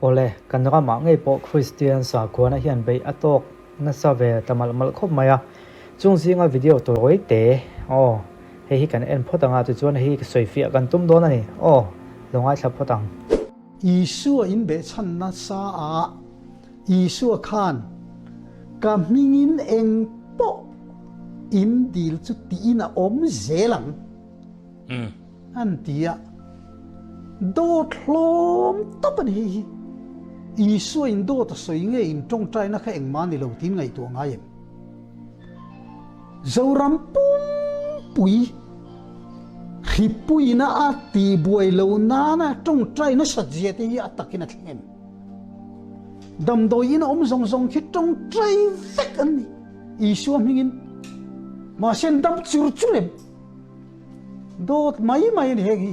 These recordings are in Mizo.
Awle, kan ramah ngei pawh Kristian sakhuana hian beih a tawk nasa ve ta malh malh khawp mai a. Chung zinga video tawi te, aw, hei hi kan en phawt ang a, tichuan hei hi sawifiah kan tum dawn a ni, aw, lo ngaithla phawt ang. Isua in behchhan nasa a, Isua khan, Ka hmingin eng pawh in dil chu tiin a awm zel ang, an ti a. Dawt hlawm tawp a ni hei hi. Isua in dawt a sawi nge in tawngtaina kha engmah ni lo tiin ngaihtuah ngai em? Zoram pumpui hripuina a tihbuai lo nana tawngtai nasat zia te hi a takin a thleng em? Damdawi in a awm zawng zawng khi tawngtai vek an ni. Isua hmingin mahse an dam chur chur em? Dawt mai mai a ni heng hi.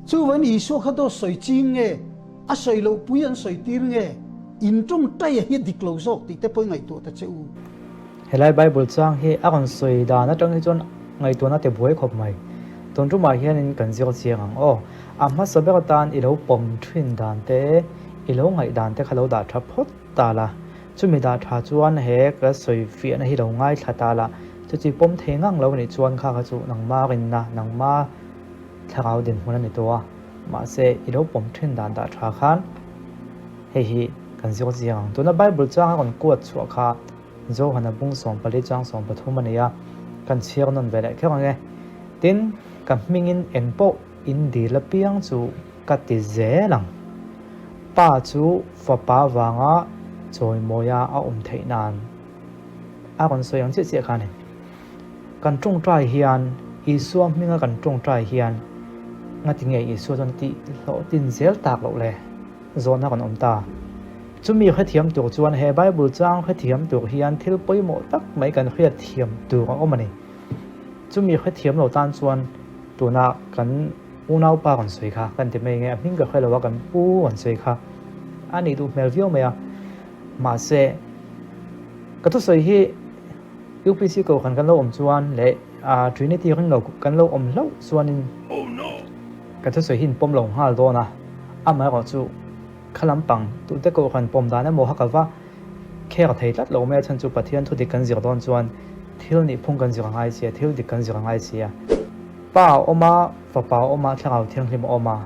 Chuvain Isua kha dawt sawi ching nge, a sawi loh pui an sawi tir nge, in tawngtai a hi a dik lo zawk tih te pawh i ngaihtuah ta che u. Helai Bible chang hi a rawn sawi dan atang hi chuan ngaihtuahna te buai khawp mai. Tun tumah hianin kan zir chiang ang aw. A hmasa ber atan i lo pawm thin dan te, i lo ngaih dan te kha lo dah tha phawt ta la. Chumi dah tha chuan he ka sawi fiahna hi lo ngaithla ta la. Chuti pawm thei ngang lo nih chuan kha kha chu nangma rinna, nangma thlarau dinhmun a ni tawh a. Mahse i lo pawm thin dan dah tha khan hei hi kan zir chiang ang. Tuna Bible changa rawn kuat chhuah kha Johana bung 14 chang 13 a ni a, kan chhiar nawn ve leh kher ang e. Tin, ka hmingin eng pawh in dil apiang chu ka ti zel ang. Pa chu fapa vanga chawimawia a awm theih nan a rawn sawi ang chiah chiah kha a ni. Kan tawngtai hian, Isua hminga kan tawngtai hian ngati nge Isua chuan a tih hlawhtlin zel tak loh le? Zawhna kan awm ta. Chumi hrethiam tur chuan he Bible chang hrethiam tur hian thil pawimawh tak mai kan hriatthiam tur a awm a ni. Chumi hrethiam lo tan chuan tuna kan unaupa rawn sawi kha kan ti mai nge a hming ka hre lo a kan pu rawn sawi kha a nih duh hmel viau mai a. Mahse ka thusawi hi UPC kohhran kan lo awm chuan leh Trinity ring lo kan lo awm hlauh chuanin Ka thusawi hi in pawm lo nghal dawn a, amaherawh chu kha lampang tute kohhran pawm dan emaw kha ka va kher thei tlat lo mai a chhan chu Pathian thu dik kan zir dawn chuan thil nih phung kan zir a ngai sia, thil dik kan zir a ngai sia. Pa a awm a, Fapa a awm a, Thlarau Thianghlim a awm a,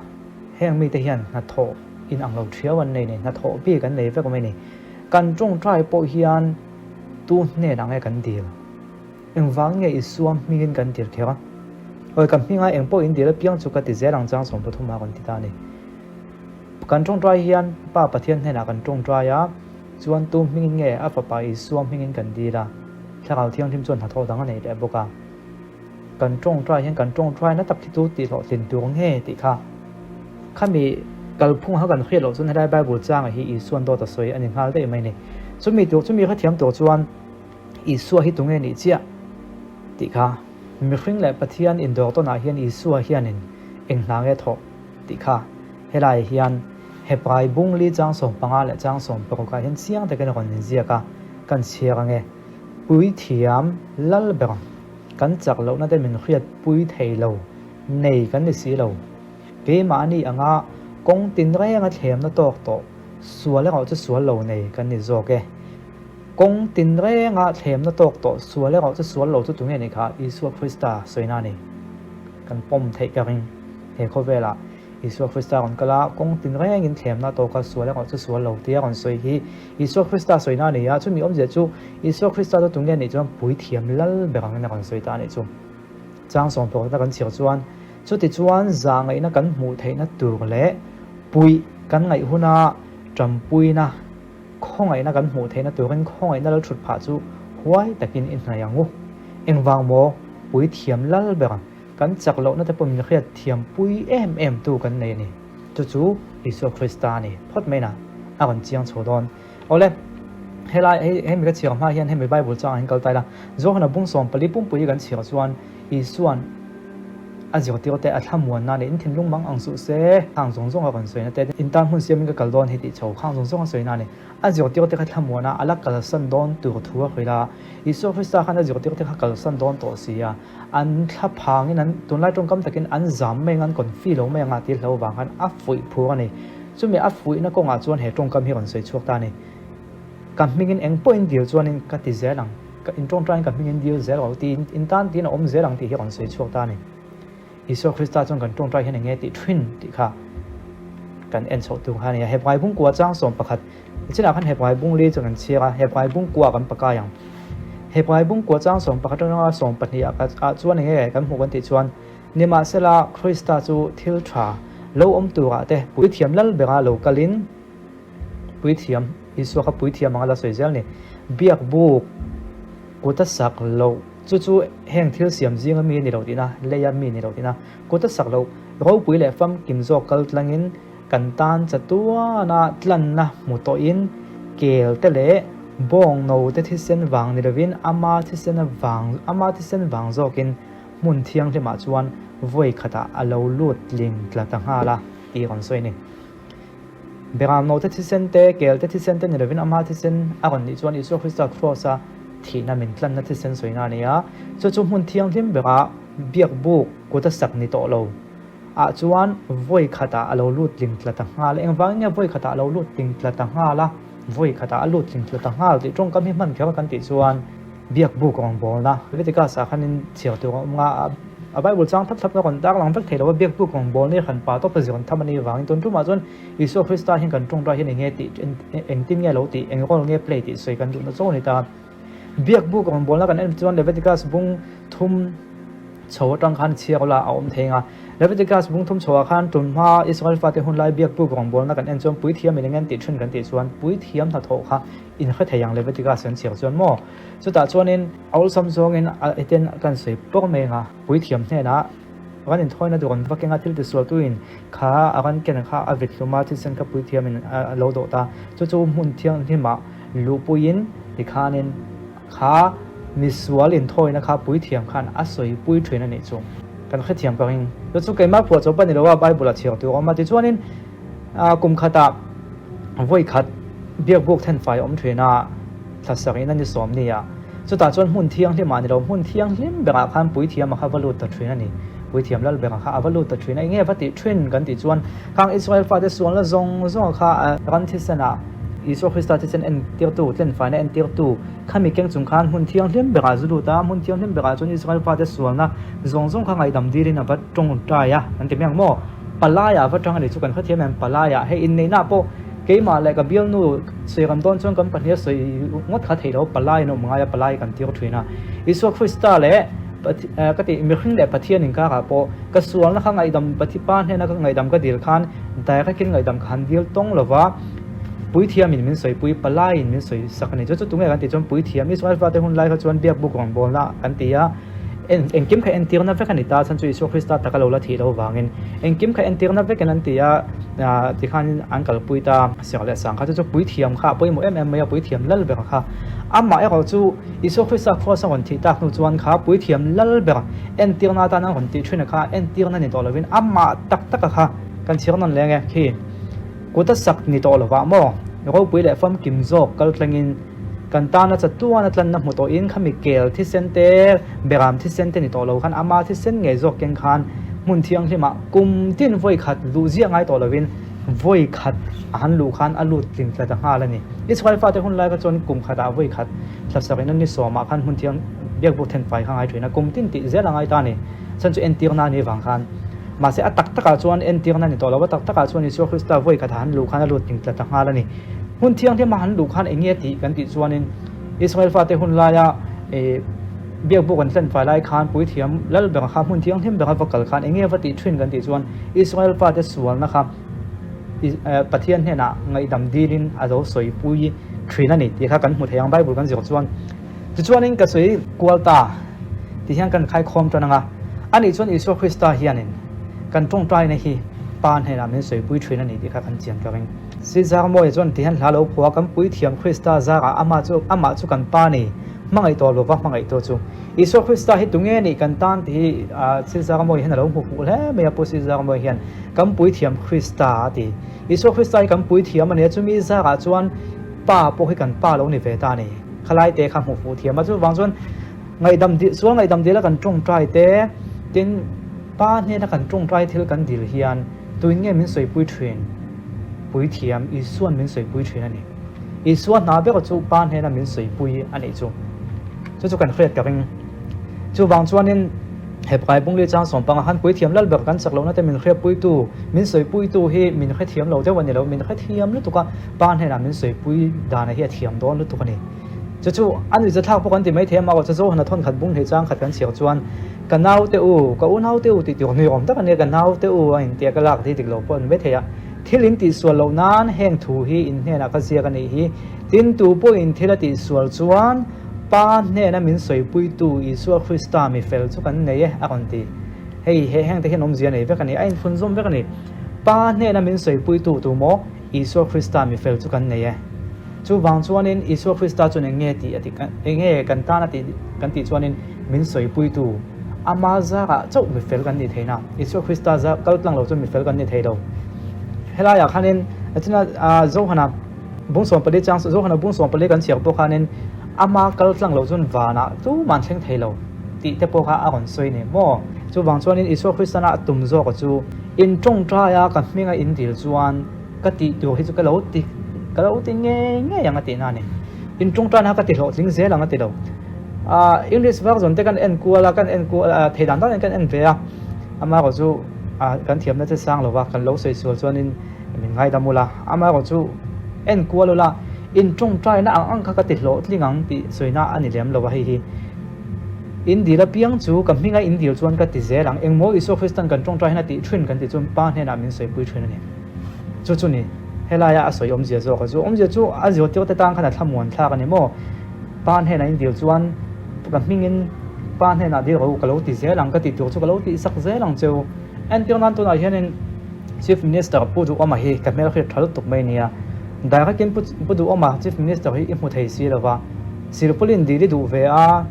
heng mite hian hnathawh in ang lo thiau an nei nei, hnathawh bik an nei vek mai a ni. Kan tawngtai pawh hian tu hnenah nge kan dil? Engvang nge Isua hmingin kan tir kher a? Awi, ka hminga eng pawh in dil apiang chu ka ti zel ang chang 30 ah kan ti ta a ni. Kan tawngtai hian Pa Pathian hnenah kan tawngtai a, chuan tu hmingin nge a Fapa Isua hmingin kan dil a, Thlarau Thianghlim chuan hnathawh dang a nei leh bawk a. Kan tawngtai hian kan tawngtai na tak hi chu tihhlawhtlin tur nge tih kha khami kalphung kha kan hriat loh chuan helai Bible changah hi Isuan dawt a sawi a ni nghal daih mai a ni. Chumi tur chumi hrethiam tur chuan Isua hi tunge nih chiah? tih kha mihring leh Pathian indawr tawnah hian Isua hianin eng hna nge thawh tih kha helaiah hian Hebrai bung li chang 15 leh chang 16 ah hian chiang takin a rawn inziak a, kan chhiar ange. Puithiam lal ber kan chak lohna te min hriat pui thei lo, nei kan ni si lo. Keimahni anga kawng tinrenga thlemna tawk tawh sual erawh chu sual lo nei kan ni zawk e. Kawng tinrenga thlemna tawk tawh sual erawh chu sual lo chu tunge nih kha Isua Krista sawina a ni. Kan pawm theih ka ring. He khawvelah Isua Krista rawn kal a, kawng tinrengin thlemna tawka sual erawh chu sual lo tia rawn sawi hi Isua Krista sawina a ni a, chumi awmzia chu Isua Krista chu tunge nih chuan puithiam lal ber angin a rawn sawi ta a nih chu. Chang sawmpawrhna kan chhiar chuan chutichuan zahngaihna kan hmuh theihna tur leh puih kan ngaih huna ṭampuina, Khawngaihna kan hmuh theihna turin khawngaihna lal thut phah chu huai takin i hnaih ang u. Engvang maw? Puithiam lal ber kan chak lohna te pawh min hriat thiam pui em em tu kan nei a ni. Chu chu Isua Krista a ni phawt mai na, a rawn chiang chho dawn. Awle, helai hei hemi ka chhiar hma hian hemi Bible changah hian kal ta ila, Johana bung 14 pumpui kan chhiar chuan Isua'n a zirtir te a thlamuan nan leh in thinlung mang ang suh se, khang zawng zawng a rawn sawi na te, in tan hmun siamin ka kal dawn hi tih chho khang zawng zawng a sawi na a ni. A zirtir te kha thlamuan a, a la kalsan dawn tur thu a hrilh a. Isua Krista khan a zirtir te kha kalsan dawn tawh si a, an thlaphangin an tunlai tawngkam takin an zam mai ang, an confi lo mai ang a tih hlo vang khan a fuih phur a ni. Chumi a fuihna kawngah chuan he tawngkam hi rawn sawi chhuak ta a ni. Ka hmingin eng pawhin dil chuanin ka ti zel ang, ka intawngtaiin ka hmingin dil zel rawh tiin in tan tiin a awm zel ang tih hi rawn sawi chhuak ta a ni. Isua Krista chuan kan tawngtai hian eng nge tih thin tih kha kan en chhoh tur kha a ni a. Hebrai bungkua chang 11 chinah khan Hebrai bungli chu kan chhiar a, Hebrai bungkua kan pakai ang. Hebrai bungkua chang 11 atanga 12 ah chuan eng nge kan hmuh kan tih chuan, Nimahsela Krista chu thil tha lo awm turah te puithiam lal bera lo kalin, Puithiam, Isua kha puithiam anga la sawi zel a ni. Biak buk kut a sak loh, chu chu heng thil siam zinga mi a ni lo tihna, leia mi a ni lo tihna. Kut a sak loh, ropui leh famkim zawk kal tlangin kan tan chatuana tlanna hmu tawhin kel te leh bawng no te thisen vang ni lovin ama thisen vang ama thisen vang zawkin hmun thianghlimah chuan vawi khatah a lo lut tling tla ta nghal a tih rawn sawi a ni. Beram note thisen te, kel te thisen te ni lovin ama thisen a rawn nih chuan Isua Krista Kraws-a thihna min tlanna thisen sawina a ni a. Chu chu hmun thianghlim berah biak buk kut a sak ni tawh lo ah chuan vawi khatah a lo lut tling tla ta nghal a. Engvangin nge vawi khatah a lo lut tling tla ta nghal a? Vawi khatah a lut tling tla ta nghal tih tawngkam hi hman kher kan tih chuan biak buk rawngbawlna Leviticus ah khanin chhiar tur a awm nga a. A Bible chang thlap thlap na rawn tar lang vek thei lo a, biak buk rawn bawl ni hran pa tawp a zir tham a nih vangin tun tumah chuan Isua Krista hian kan tawngtai hian eng nge tih engtin nge lo tih eng role nge play tih sawi kan duhna zawk a ni ta. Biak buk rawn bawlna kan en chuan Leviticus bung thum chho atang khan chhiar ula a awm thei ang a. Leviticus bung thum chho ah khan tun hma Israel fate hun lai biak buk rawn bawlna kan en chuan puithiam in eng nge tih thin kan tih chuan puithiam hnathawh kha in hre thei ang Leviticus kan chhiar chuan maw chutah chuanin A awlsam zawngin a eten kan sawi pawk mai anga puithiam hnenah ran inthawina tur an va keng a, thil tisualtuin kha a ran ken kha a vit hlum a, thisen kha puithiamin a lo dawh ta. Chu chu hmun thianghlimah luhpuiin tikhanin kha misual inthawina kha puithiam khan a sawipui thin a nih chu. Kan hrethiam ka ring. Chu chu keimah phuah chawp a ni lo a, Bible-a chhiar tur a awm a. Tichuanin kum khatah vawi khat biakbuk thenfai a awm thin a. Thla sarihna ni 10 a, chutah chuan hmun thianghlim ah ni lo, hmun thianghlim berah khan puithiam a kha va lut ta thin a ni. Puithiam lal berah kha a va lut ta thin a, enge va tih thin kan tih chuan khang Israel fate sualna zawng zawng kha a ran thisen ah Isua Krista thisen entirtu, tlenfaina entirtu khami keng chung khan hmun thianghlim berah zu lut a, hmun thianghlim berah chuan Israel fate sualna zawng zawng kha ngaihdam dilin a va tawngtai a, kan ti mai ang maw? Palaiah a va tang a ni chu kan hrethiam em? Palaiah hei inneihna pawh Keimah leh ka bialnu sawi ram dawn chuan kan pahnih a sawi ngawt kha theih lo, palai an awm ngai a, palai kan tir thin a. Isua Krista leh ka tih mihring leh Pathian inkarah pawh ka sualna kha ngaihdam Pa hnena ka ngaihdam ka dil khan direct-in ngaihdam ka han dil tawng lo va, Puithiamin min sawipui, palaiin min sawi sak a ni. Chu chu tunge kan tih chuan Puithiam, Israel fate hun lai kha chuan biak buk rawngbawlna kan ti a, engkim kha entirna vek a ni ta, chhan chu Isua Krista taka lo la thih loh vangin engkim kha entirna vekin an ti a, tikhanin an kalpui ta serh leh sang kha chu chu puithiam kha a pawimawh em em mai a, puithiam lal ber kha. Amah erawh chu Isua Krista kraws a rawn thih tak hnu chuan kha puithiam lal ber entirna atan an rawn tih thin a kha entirna ni tawh lovin amah tak taka kha kan chhiar nawn leng e khi kut a sak ni tawh lovah maw ropui leh famkim zawk kal tlangin Kan tana chatuan a tlanna hmu tawhin khami kel thisen te, beram thisen te ni tawh lo khan ama thisen ngei zawk keng khan hmun thianghlimah kum tin vawi khat luh ziah ngai tawh lovin vawi khat a han luh khan a lut tling tla ta nghal a ni. Israel fate hun lai kha chuan kum khatah vawi khat thla sarihna ni sawmah khan hmun thiang biakbuk thenfai kha ngai thin a, kum tin tih zel a ngai ta a ni. Chhan chu entirna a nih vang khan. Mahse a tak takah chuan entirna ni tawh lo, a tak takah chuan Isua Krista vawi khat a han luh khan a lut tling tla ta nghal a ni. Hmun thianghlim a han luh khan eng nge tih kan tih chuanin Israel fate hun laia biakbuk an tlen fai lai khan puithiam lal ber kha hmun thianghlim bera va kal khan eng nge va tih thin kan tih chuan Israel fate sualna kha Pathian hnenah ngaihdam dilin a lo sawipui thin a ni tih kha kan hmu thei ang Bible kan zir chuan. Tichuanin ka sawi kual ta tih hian kan khaikhawm tan ang a, anih chuan Isua Krista hianin kan tawngtaina hi Pa hnenah min sawipui thin a ni tih kha kan chian ka ring. Sizarmawia chuan ti hian hla lo phua kan puithiam Krista zarah amah chu amah chu kan Pa ni, hmangaih tawh lova hmangaih tawh chu. Isua Krista hi tunge nih kan tan tih hi Sizarmawia hian a lo hmu fuh hle mai a, Pu Sizarmawia hian kan puithiam Krista a ti. Isua Krista hi kan puithiam a ni a, chumi zarah chuan Pa pawh hi kan Pa lo ni ve ta a ni. Khalai te kha hmu fuh thiam a, chuvang chuan ngaihdam dil sual ngaihdam dila kan tawngtai te tin Pa hnena kan tawngtai thil kan dil hian tuin nge min sawipui thin? Puithiam Isua'n min sawipui thin a ni. Isua hna ber chu Pa hnena min sawipui a nih chu. Chu chu kan hriat ka ring. Chuvang chuanin Hebrai bungli chang sawmpanga khan Puithiam lal ber kan chak lohna te min hriatpuitu, min sawipuitu hi min hrethiam lo deuh a ni lo, min hrethiam lutuk a, Pa hnenah min sawipui dana hi a thiam dawn lutuk a ni. Chu chu a nuihzathlak pawh kan ti mai thei a, mahse Johana thawn khat bung hlei chang khat kan chhiar chuan ka naute u, ka unaute u tih tur nuihawm tak a nia, ka naute u a intia ka lak hi dik lo pawh a ni mai thei a. Thil in tihsual loh nan heng thu hi in hnenah ka ziak a nih hi. Tin, tu pawhin thil a tihsual chuan Pa hnena min sawipuitu Isua Krista mi fel chu kan nei e, a rawn ti. Hei he hengte hian awmzia nei vek a ni, a inphunzawm vek a ni. Pa hnena min sawipuitu tu maw Isua Krista mi fel chu kan nei e. Chuvang chuanin Isua Krista chuan eng nge tih a ti, eng nge kan tan a tih kan tih chuanin min sawipuitu ama zarah chauh mi fel kan nih theihna. Isua Krista zar kal tlang lo chuan mi fel kan ni thei lo. Helaiah khanin china Johana bung 14 chang Johana bung 14 kan chhiar pawh khanin ama kal tlang lo chuan vanah tuman thleng thei lo tih te pawh kha a rawn sawi ni maw. Chuvang chuanin Isua Kristana a tum zawk chu in tawngtaia ka hminga in dil chuan Ka tih tur hi chu ka lo ti, ka lo ti ngei ngei ang a tihna a ni. In tawngtaina kha ka ti hlawhtling zel ang a ti lo. Ahh English version te kan en kual a, kan en kual a, thei dan danin kan en ve a, amaherawh chu ah kan thiamna che sang lova kan lo sawi sual chuanin min ngaidam ula, amaherawh chu en kual ula in tawngtaina ang ang kha ka ti hlawhtling ang tih sawina a ni lem lo a hei hi. In dil apiang chu ka hminga in dil chuan ka ti zel ang, engmaw Isua Kristan kan tawngtai hian a tih thin kan tih chuan Pa hnenah min sawipui thin a ni. Chu chu ni, helaia a sawi awmzia zawk a chu. Awmzia chu a zirtirte te tan khan a thlamuan thlak a ni maw? Pa hnenah in dil chuan ka hmingin Pa hnenah dil rawh u ka lo ti zel ang ka tih tur chu ka lo tih sak zel ang cheu. Entir nan tunah hianin Chief Minister Pu Duhawma hi ka hmelhriat tha lutuk mai nia. Direct in Pu Duhawma Chief Minister hi i hmu thei si lova. Silpulin dil i duh ve a,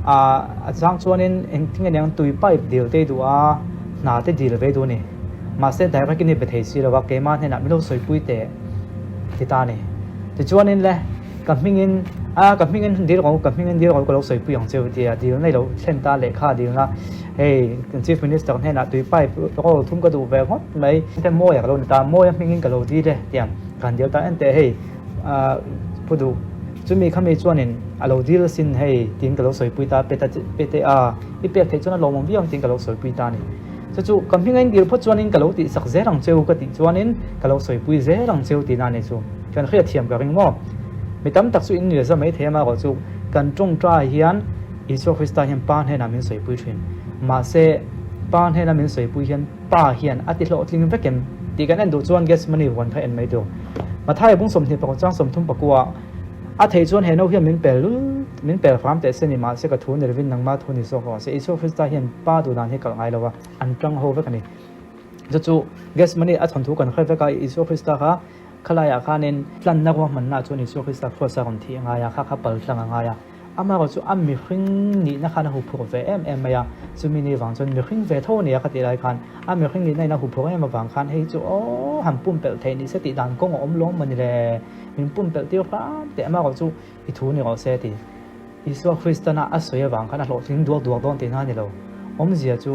a chang chuanin engtin nge niang tui pipe dil te i duh a, hna te dil ve duh a ni. Mahse direct in i be thei si lo a, keimah hnenah min lo sawipui teh ti ta a ni. Tichuanin le, ka hmingin, a ka hmingin dil rawh u, ka hmingin dil rawh u ka lo sawipui ang cheu tia dil na i lo thlen ta lehkha dilna, hei kan Chief Minister hnenah tui pipe roll thum ka duh ve ngawt mai, enteh Mawia ka lo ni ta, Mawia hmingin ka lo dil e tia ka han dil ta, enteh hei pu duh, chumi khami chuanin a lo dil asin hei tiin ka lo sawipui ta, pe ta pe teh a, i pek theih chuan a lawmawm viau ang tiin ka lo sawipui ta a ni. Chu chu ka hminga in dil phawt chuanin ka lo tihsak zel ang cheu ka tih chuanin ka lo sawipui zel ang cheu tihna a ni chu. Kan hriat thiam ka ring maw? Mi tam tak chu in nuih za mai thei a marawh chu kan tawngtai hian Isua Krista hian Pa hnenah min sawipui thin. Mahse Pa hnena min sawipui hian Pa hian a ti hlawhtling vek em tih kan en duh chuan Gethsemane huan kha en mai tur. Mathaia bung 20 pakhat chang 34 A theih chuan he no hian min pel lul, min pel hram teh se ni mahse ka thu ni lovin nangma thu ni zawk rawh se. Isua Krista hian Pa duh dan hi kalh ngai lo a, an tang ho vek a ni. Chu chu Gethsemane a thawnthu kan hre vek a, Isua Krista kha khalaiah khanin tlanna ruahmanna chuan Isua Krista kraws a rawn thih a ngai a, kha kha pal tlang a ngai a. Amaherawh chu a mihring nihna khan a huphurh ve em em mai a, chumi ni vang chuan mihring ve tho a ni a ka tih lai khan a mihring nihna in a huphurh em avang khan hei chu aw han pumpelh theih ni se tih dan kawng a awm lawm a ni le. Min pumpelh tir hram teh amaherawh chu i thu ni rawh se ti. Isua Kristana a sawi avang khan a hlawhtling duak duak dawn tihna a ni lo. Awmzia chu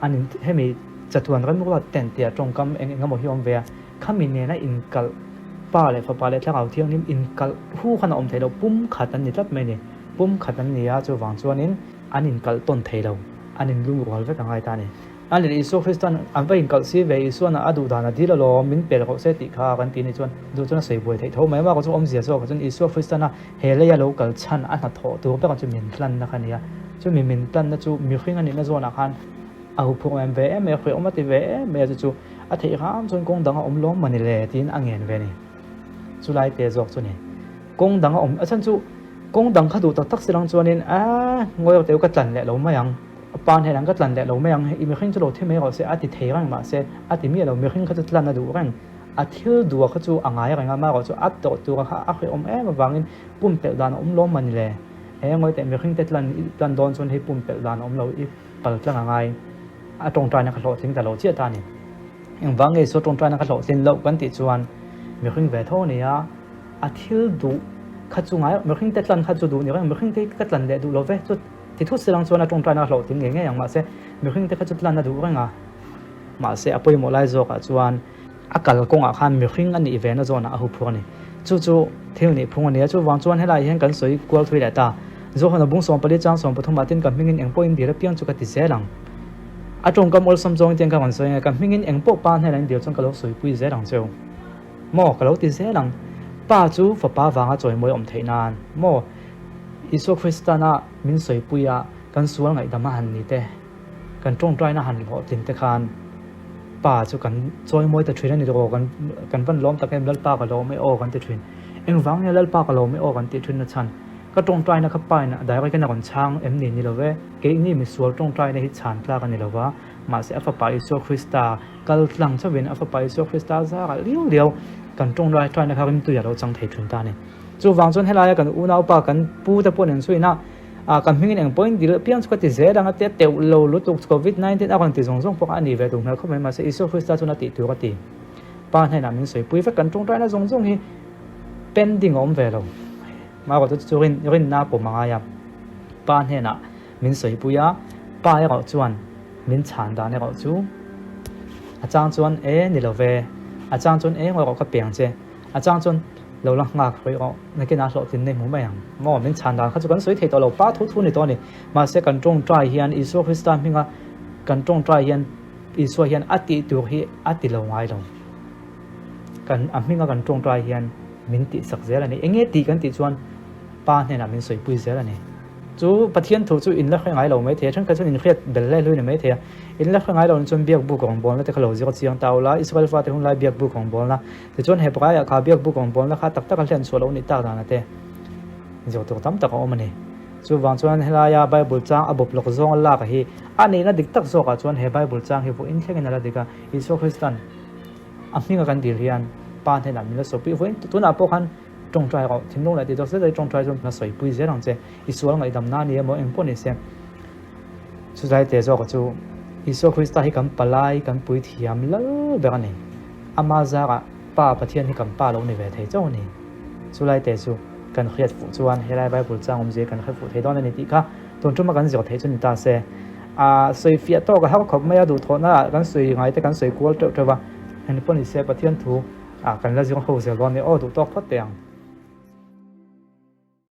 an in hemi chatuan ramruat ten tia tawngkam eng eng emaw hi a awm ve a, khami nena inkalh Pa leh Fapa leh Thlarau Thianghlim inkalh hu khan a awm thei lo, pum khat an ni tlat mai a ni. Pum khat an ni a, chuvang chuanin an inkalh tawn thei lo, an inlungrual vek a ngai ta a ni. A leh Isua Kristan an va inkalh si ve, Isuana a duh dan a dil alawm, min pel rawh se tih kha kan ti ni chuan duh chuan a sawi buai theih tho mai. Amah chu awmzia zawk ah chuan Isua Kristana he leia lo kal chhan a hnathawh tur ber chu min tlanna kha a ni a. Chumi min tlanna chu mihring a nihna zawnah khan a huphurh em ve em mai a, hriawm a ti ve em mai a, chu chu a theih hram chuan kawng dang a awm lawm mawni le tiin a ngen ve a ni. Chulai te zawk chu ni. Kawng dang a awm, a chhan chu kawng dang kha duh tak tak si lang chuanin a ngawi rawh teh u ka tlan leh lo mai ang. Pa hnenah an ka tlan leh lo mai ang, i mihring chu lo thi mai rawh se a ti thei reng mahse a ti miah lo, mihring kha chu tlan a duh reng, a thil duh kha chu a ngai reng a, amaherawh chu a tawh tur kha a hrehawm em avangin pumpelh dan a awm lawm mawni le, he ngawi teh mihring te tlan i tlan dawn chuan hei pumpelh dan a awm lo, i pal tlang a ngai, a tawngtaina kha hlawhtling ta lo chiah ta a ni. Engvang nge saw tawngtaina kha hlawhtlin loh kan tih chuan mihring ve tho a ni a, a thil duh kha chu ngai mihring te tlan kha chu duh ni reng, mihring te ka tlan leh duh lo ve chu. Ti thut silang chuan a tawngtaina a hlawhtling ngei ngei ang mahse mihring te kha chu tlan a duh reng a, mahse a pawimawh lai zawkah chuan A kal kawngah khan mihring a nih ve na zawnah a huphur a ni. Chu chu thil nih phung a ni a, chuvang chuan helaiah hian kan sawi kual thui leh ta. Zohana bung 14 chang 13 ah tin ka hmingin eng pawhin dil apiang chu ka ti zel ang. A tawngkam awlsam zawngin tiang ka rawn sawi ang e, ka hmingin eng pawh pa hnenah in dil chuan ka lo sawipui zel ang cheu. Maw, ka lo ti zel ang. Pa chu fapa vanga chawimawi awm theih nan maw? Isua Kristana min sawipui a, kan sual ngaihdam a han ni te, kan tawngtaina han hlawhtlin te khan Pa chu kan chawimawi ta thin a ni tawh, kan kan van lawm tak em Lalpa ka lawm e aw kan ti thin. Engvang nge Lalpa ka lawm e aw kan tih thin na chhan? Ka tawngtaina kha Pa in a direct in a rawn chhang em ni ni lo ve? Keini misual tawngtaina hi chhan tlak a ni lo va, mahse a Fapa Isua Krista kal tlang chauhin a Fapa Isua Krista zarah liau liau kan tawngtaina kha rimtui a lo chang thei thin ta a ni. Chuvang chuan helaia kan unaupa kan pu te pawh nen chuin a Ah kan hmingin eng pawhin dil apiang chu ka ti zel ang a tia teuh lo lutuk Covid 19 a rawn ti zawng zawng pawh kha a ni ve duh hmel khawp mai mahse Isua Krista chuan a tih tur a ti. Pa hnenah min sawipui vek kan tawngtaina zawng zawng hi pending a awm ve lo. Marawh chu chu rin rinna a pawm a ngai a. Pa hnenah min sawipui a, pa erawh chuan min chhan dan erawh chu a chang chuan e ni lo ve, a chang chuan eng erawh ka peng che. A chang chuan lo la nghak hrui rawh, nakinah hlawhtlin nei hmu mai ang. Maw, min chhan dan kha chu kan sawi thei tawh lo, pa thu thu ni tawh a ni. Mahse kan tawngtai hian Isua Krista hminga kan tawngtai hian Isua hian a tih tur hi a ti lo ngai lo. Kan a hminga kan tawngtai hian min tihsak zel a ni. Enge tih kan tih chuan Pa hnenah min sawipui zel a ni. Chu Pathian thu chu in la hre ngai lo mai thei a, thenkhat chuan in hriat bel hle hlui ni mai thei a. In la hre ngai lo ni chuan biak buk rawngbawlna te kha lo zir chiang ta ula, Israel fate hun lai biak buk rawngbawlna tichuan Hebraiah kha biak buk rawngbawlna kha tak taka hlian chhuah lo nih tak dana te zir tur tam tak a awm a ni. Chuvang chuan helaia Bible chang a bawp lawk zawng a lak a hi a nihna dik tak zawkah chuan he Bible chang hi vawiin thlengin a la dik a, Isua Kristan a hminga kan dil hian Pa hnenah min la sawpui vawiin tunah pawh khan Tawngtai rawh, thinlung leh tih zet a i tawngtai chuan a sawipui zel ang che. I sual ngaihdamna a ni emaw eng pawh ni se. Chulai teh zawk chu Isua Krista hi kan palai, kan puithiam lal ber a ni. Ama zarah Pa Pathian hi kan Pa lo ni ve thei chauh a ni. Chulai teh chu kan hriat fuh chuan helai Bible chang awmzia kan hre fuh thei dawn a ni tih kha tun tuma kan zir theih chu ni ta se. A sawi fiah tawk a har khawp mai a, duhthawhna ah kan sawi ngai te kan sawi kual teuh teuh va. Engpawh ni se Pathian thu ah kan la zir ho zel dawn a ni. Aw duh tawk phawt teh ang.